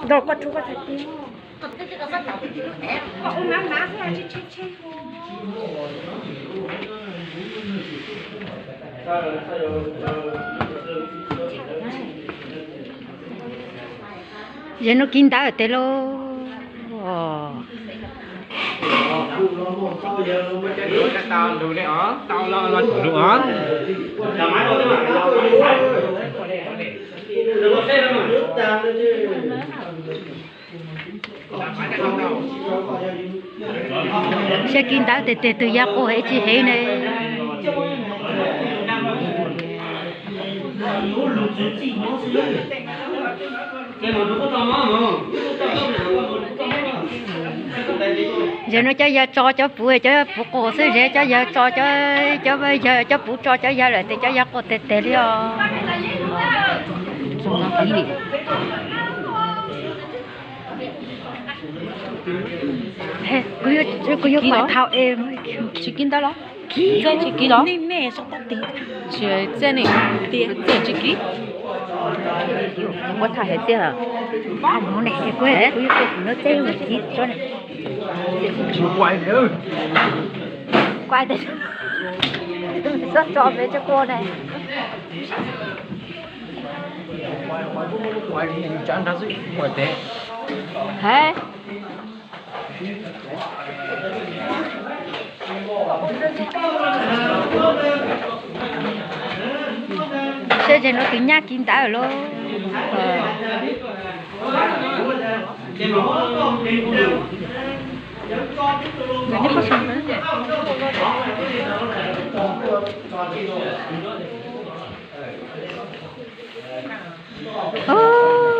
Nrog koj tsuag koj txhais tes. Koj ua mab mab xwb tsis tshe tshe. Yog no kis ntawv tes lauj. Saib kis ntawv tes tes tus yawg quas hev tsis hev ne. Yog no cov yawg tso cov puv, cov puv quas xwb, zes cov yawg tso cov, cov yawg, cov puv tso cov yawg lawm tes cov yawg quas tes tes li os. Kuv yuav, kuv yuav kom thau es. Tsis kis ntawv los? Tsis kis los? Tsis txij ne, txij tsis kis. Muab thaj hais tiag. Kuv yuav, kuv yuav kis tso ne. Kuv tso me tso kua ne. Hais. Saib tes no tus nyab kis ntawv lauj.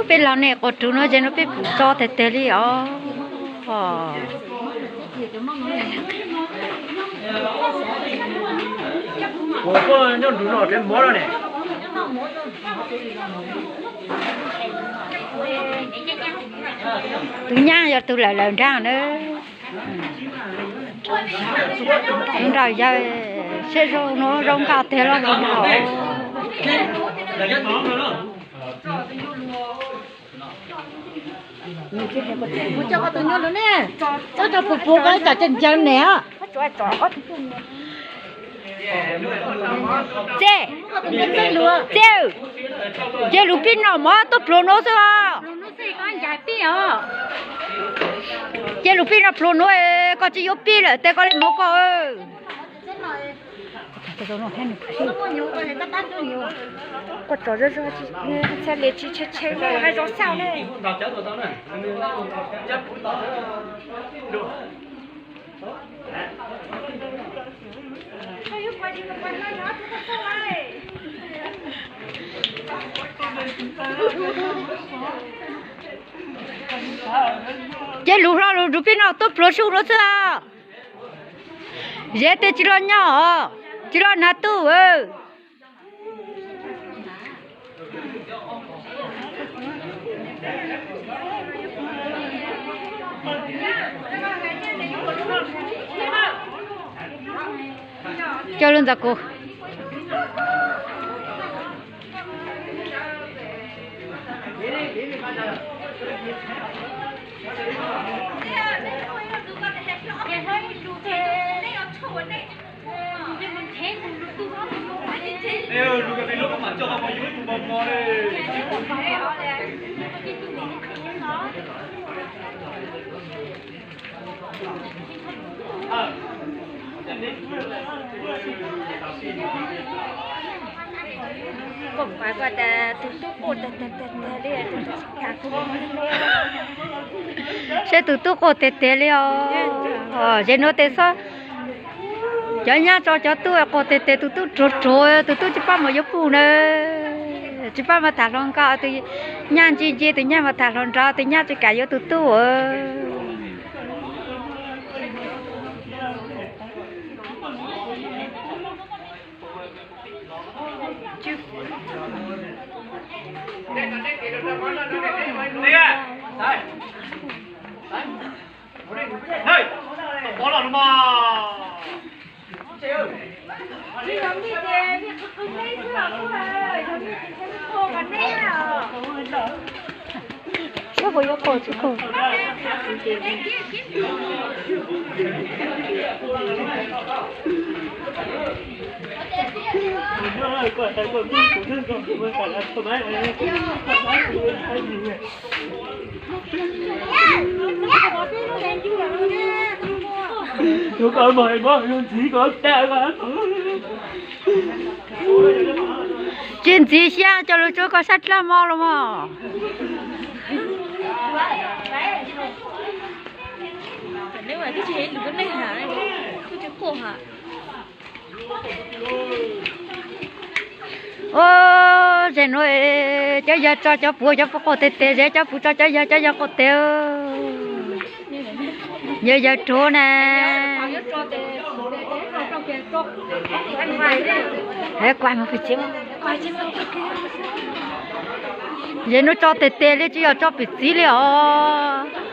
Peb laug nej quas ruv no ces no peb puv tso tes tes li os. Nyob nruv no tsev mov no ne. Tus nyab yog tus lawm lawm nrag na. Nrog yawg seb zoo no zoo nkauj tiag los zoo nkauj. Kuv coj koj tus nyuj lus ne, coj rau puv puv koj ib tsam ces ncaws niam. Txej, Txej, cia lus pij no mov tuaj pluas nuav xwb os. Cia lus pij no pluas nuav, koj tsis yuav pij lawm tes koj li mov koj. Koj tso zoo zoo, txhaj li tsis tshe tshe hais zoo xauj ne. Cia lus hlo lus rus pij no tuaj pluas su nuav xwb. Zes tes tsis los nyob, tsis los nag tuj. Coj lub ntawd kuv. Saib tus tub quaj tiag tiag li os. Zes nuav tes xob, cov nyab tso cov tub quaj tiag tiag, tus tub ruam ruam, tus tub tsis paub mas yuav puj na, tsis paub mas tham hluas nkauj, tus nyab ntse ntse, tus nyab mas tham hluas nraug, tus nyab tsis kam yuav tus tub. Puas yuav qaum tsis qaum? Tsis ntxiv xyab, cov lus tsuas koj sab dlab hmo los mas. Ua, zem nuav cov yawg tso cov puv, cov puv qaum tes tes, zem cov puv tso cov yawg, cov yawg qaum tes. Yawg yawg rhuav na. Zem nuav tso tes tes li tsis yog tso pem txiv li os.